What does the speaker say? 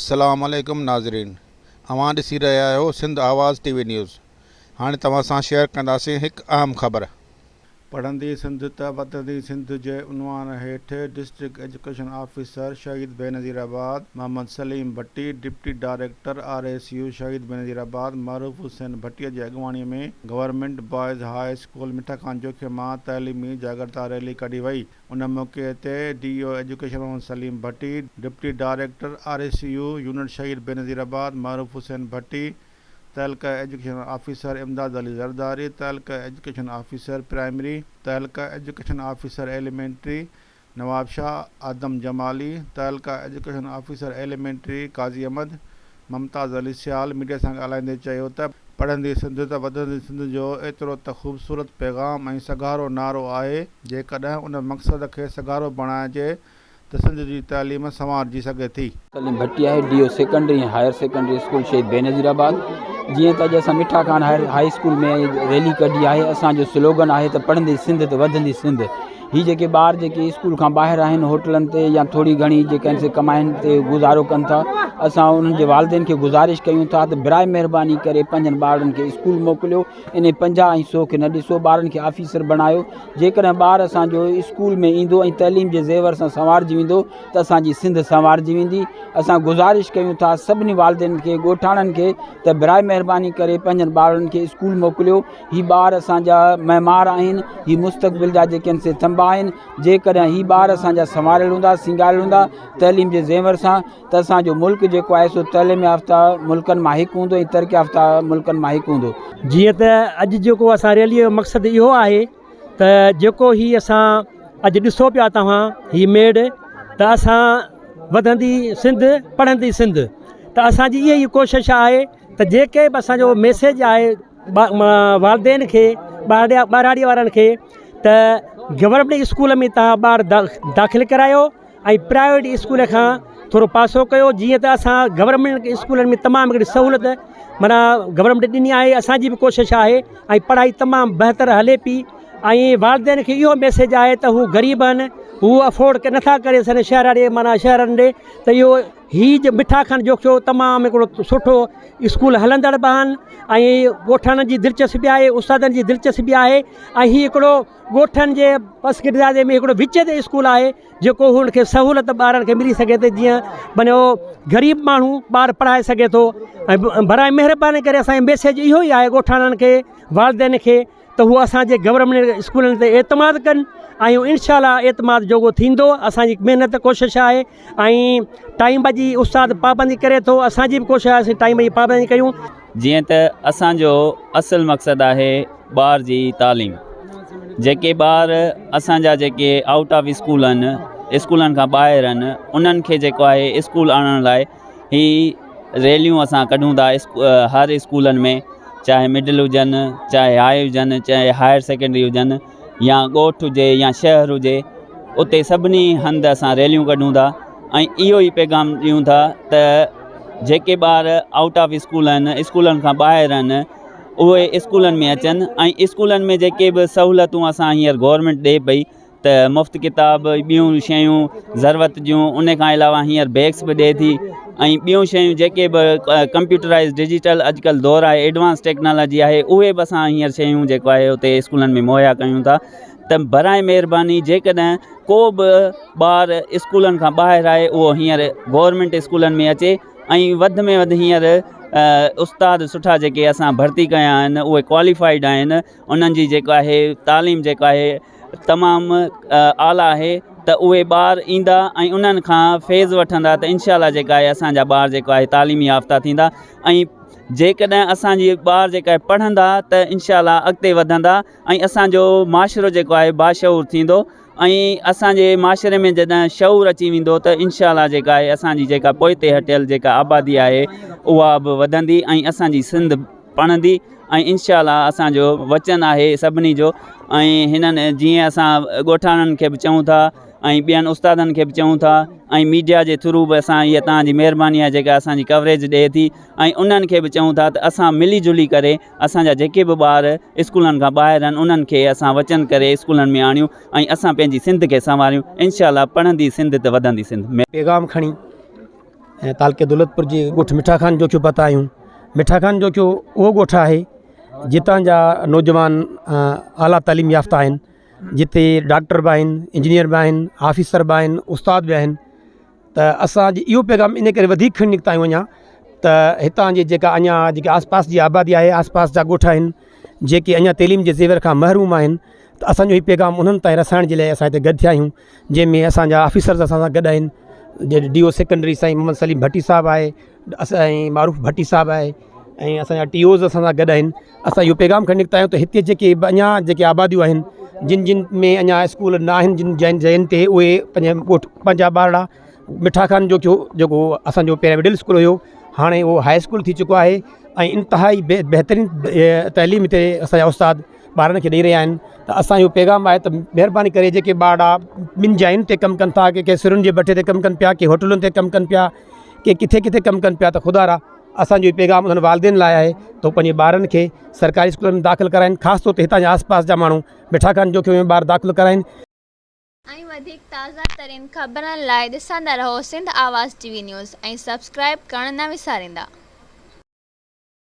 السلام عليڪم ناظرين اوهان ڏسي رهيا آهيو سنڌ آواز ٽي وي نيوز هاڻي توهان سان شيئر ڪنداسين هڪ اهم خبر. پڙهندي سنڌ ته وڌندي سنڌ جي عنوان هيٺ district education officer Shaheed Benazirabad Muhammad Saleem Bhatti, deputy director R S U Shaheed Benazirabad Maroof Hussain Bhatti جي اڳواڻي ۾ government boys high school Mitha Khan Jokhio مان تعليمي جاڳرتا ريلي ڪڍي وئي. ان موقعي تي D O education Muhammad Saleem Bhatti, deputy director R S U unit Shaheed Benazirabad Maroof Hussain Bhatti, تعلقه education officer Imdad Ali Zardari, تعلقه education officer primary, تعلقه education officer elementary Nawabshah Adam Jamali, تعلقه education officer elementary Qazi Ahmed, Mumtaz Ali Sial media سان ڳالهائيندي چيو ته پڙهندي سنڌ ته وڌندي سنڌ جو ايترو ته خوبصورت پيغام ۽ سگهارو نعرو آهي، جيڪڏهن ان مقصد کي سگهارو بڻائجي ته سنڌ جي تعليم سنوارجي سگهي ٿي. سليم ڀٽي آهي D O secondary ۽ higher secondary school Shaheed Benazirabad جيئن ته اڄ اسان Mitha Khan higher high school ۾ rally ڪڍي آهي اسان جو سلوگن آهي ته پڙهندي سنڌ ته وڌندي سنڌ هي جيڪي ٻار جيڪي اسڪول کان ٻاهر آهن هوٽلن تي يا ٿوري گهڻي جيڪا آهن سي ڪمائن تي گذارو ڪن ٿا اسان انهن جي والدين کي گذارش ڪيون ٿا ته برائي مهرباني ڪري پنهنجن ٻارڙن کي اسڪول موڪليو ان پنجاهه ۽ سو کي نه ڏسو ٻارن کي آفيسر بڻايو جيڪڏهن ٻار اسانجو اسڪول ۾ ايندو ۽ تعليم جي زيور سان سنوارجي ويندو ته اسانجي سنڌ سنوارجي ويندي اسان گذارش ڪيون ٿا سڀني والدين کي ڳوٺاڻن کي ته برائي مهرباني ڪري پنهنجن ٻارڙن کي اسڪول موڪليو هي ٻار اسان جا معمار آهن، هي مستقبل جا جيڪي آهن سي ٿنڀا آهن، جيڪڏهن هي ٻار اسان جا سنواريل هوندا، سينگاريل هوندا تعليم جي زيور سان ته اسان جو ملڪ جيڪو آهي سو تعليم يافته ملڪن مان هڪ هوندو ۽ ترقي يافته ملڪن مان هڪ هوندو. جيئن ته اڄ جيڪو اسان ريلي جو مقصد اهو آهي ته جيڪو هي اسان اڄ ڏسو پيا توهان هي ميڙ ته اسان وڌندي سنڌ پڙهندي سنڌ ته اسان جي اها ئي ڪوشش آهي ته جيڪي به اسان جو ميسيج آهي والدين کي ٻهراڙي وارن کي ته گورنمينٽ اسڪول ۾ توهان ٻار داخل ڪرايو ۽ پرائيويٽ اسڪول کان ٿورو پاسو ڪيو جيئن ته اسان گورنمينٽ اسڪولن ۾ تمام هڪڙي سهولت معنيٰ گورنمينٽ ڏني آهي اسانجي به ڪوشش آهي ۽ پڙهائي تمام بهتر هلي پئي ۽ والدين کي اهو ميسيج آهي ته هو غريب آهن هو افورڊ نٿا ڪري سگهن شهر معنيٰ شهرن ڏي ته اهو هي جو مٺا خان جوکيو تمام هڪڙو سٺو اسڪول هلندڙ به آهن ۽ ڳوٺاڻن جي دلچسپي آهي استادن جي دلچسپي آهي ۽ هي هڪڙو ڳوٺن جي پسگردائي ۾ هڪڙو وچ تي اسڪول آهي جيڪو هن کي سهولت ٻارن کي ملي سگهي ٿي جيئن معني غريب ماڻهو ٻار پڙهائي سگهي ٿو ۽ برائي مهرباني ڪري اسان جو ميسيج اهو ئي آهي ڳوٺاڻن کي والدين کي ته هو اسان جي گورنمينٽ اسڪولن تي اعتماد ڪن ۽ انشاء الله اعتماد جوڳو ٿيندو اسان جي محنت ڪوشش آهي ۽ ٽائيم جي استاد پابندي ڪري ٿو اسان جي به ڪوشش آهي اسين ٽائيم جي پابندي ڪيون. جيئن ته اسان جو اصل مقصد آهي ٻار جي تعليم جيڪي ٻار اسان جا جيڪي آئوٽ آف اسڪول آهن اسڪولن کان ٻاهر آهن انهن کي جيڪو آهي اسڪول آڻڻ لاء هي ريليون اسان ڪڍون ٿا هر اسڪولن ۾ چاهي مڊل هجن چاهي هاء هجن چاهي هائر سيڪنڊري هجن يا ڳوٺ هجي يا شهر هجي اتي سڀني هنڌ اسان ريليون ڪڍون ٿا ۽ اهو ئي پيغام ڏيون ٿا ته جيڪي ٻار آئوٽ آف اسڪول آهن اسڪولن کان ٻاهر آهن اهي اسڪولن ۾ اچن ۽ اسڪولن ۾ جيڪي به سهولتون اسان هينئر گورنمينٽ ڏي پئي ته مفت ڪتاب ٻيون شيون ضرورت جون ان کان علاوه هينئر بيگس به ڏئي ٿي ۽ ٻيون شيون جيڪي به ڪمپيوٽرائز ڊجيٽل اڄڪلهه دور آهي ايڊوانس ٽيڪنالاجي آهي اهي به اسان هينئر شيون جيڪو آهي اتي اسڪولن ۾ مهيا ڪيون ٿا ته برائي مهرباني جيڪڏهن ڪو به ٻار اسڪولن کان ٻاهر آهي اهو هينئر گورنمينٽ اسڪولن ۾ اچي ۽ وڌ ۾ وڌ هينئر استاد سٺا جيڪي اسان ڀرتي ڪيا آهن اهي ڪواليفائيڊ آهن انهن جي جيڪو آهي تعليم جيڪو آهي تمام اعليٰ آهي ته اهي ٻار ايندا ۽ انهن کان فيض وٺندا ته انشاء الله جيڪا آهي اسان جا ٻار جيڪو آهي تعليم يافته ٿيندا ۽ جيڪڏهن اسان جي ٻار جيڪا آهي پڙهندا ته انشاء الله اڳتي وڌندا ۽ اسان جو معاشرو جيڪو آهي باشعور ٿيندو ۽ اسان جي معاشري ۾ جڏهن شعور اچي ويندو ته انشاء الله جيڪا آهي اسان جي جيڪا پوئتي هٽيل جيڪا آبادي آهي اها به وڌندي ۽ اسان جي سنڌ پڙهندي ۽ انشاء الله اسان جو وچن آهي سڀني جو ۽ هنن جيئن اسان ڳوٺاڻن کي به چئون ٿا ۽ ٻين استادن کي به چئون ٿا ۽ ميڊيا جي ٿرو به اسان هيء توهان جي مهرباني آهي جيڪا اسان جي ڪوريج ڏئي ٿي ۽ انهن کي به چئون ٿا ته اسان ملي جلي ڪري اسان جا جيڪي به ٻار اسڪولن کان ٻاهر آهن انهن کي اسان وچن ڪري اسڪولن ۾ آڻيون ۽ اسان پنهنجي سنڌ کي سنواريون انشاء الله پڙهندي سنڌ ته وڌندي سنڌ. پيغام کڻي ۽ تعلقي دولتپور جي ڳوٺ مٺا خان جوکيو پهتا آهيون. مٺا خان جوکيو اهو ڳوٺ آهي جتان جا نوجوان اعليٰ تعليم يافته آهن، جتي ڊاڪٽر به آهن، انجنيئر به آهن، آفيسر به آهن، استاد به آهن ته اسان اڄ اهو پيغام ان ڪري وڌيڪ کڻي نڪتا آهيون اڃا ته هتان جي جيڪا اڃا جيڪي آس پاس جي آبادي آهي آس پاس جا ڳوٺ آهن جيڪي اڃا تعليم جي زيور کان محروم آهن ته اسانجو هي پيغام انهن تائين رسائڻ جي لاء اسان هتي گڏ ٿيا آهيون جنهن ۾ اسانجا آفيسرز اسان سان گڏ آهن ڊي او سيڪنڊري سائين محمد سليم ڀٽي صاحب آهي اسان معروف ڀٽي صاحب آهي ۽ اسانجا ٽي اوز اسان سان گڏ آهن اسان اهو پيغام کڻي نڪتا آهيون ته هتي جيڪي به اڃا جيڪي آباديون آهن جن جن ۾ اڃا اسڪول نه آهن جن جاين جاين تي اهي پنهنجي ڳوٺ پنهنجا ٻارڙا مٺا خان جو جيڪو اسانجو پهريان مڊل اسڪول هيو هاڻي اهو هاء اسڪول ٿي چڪو آهي ۽ انتهائي بهترين تعليم هتي اسانجا استاد ٻارن کي ڏئي رهيا آهن ته اسان جو پيغام آهي ته مهرباني ڪري جيڪي ٻارڙا ٻن جاين تي ڪم ڪن ٿا ڪي ڪي سرن جي بٺي تي ڪم ڪن پيا ڪي هوٽلن تي ڪم ڪن پيا ڪي ڪٿي ڪٿي ڪم ڪن پيا ته خدا را اسان جو پيغام انهن والدين لاء آهي ته هو پنهنجي ٻارن کي سرڪاري اسڪولن ۾ داخل ڪرائين خاص طور تي هتان جا آس پاس جا ماڻهو مٺا خان جوکيو ۾ ٻار داخل ڪرائين. ۽ وڌيڪ تازه ترين خبرن لاء ڏسندا رهو Sindh Awaz T V news ۽ subscribe ڪرڻ نه وساريندا.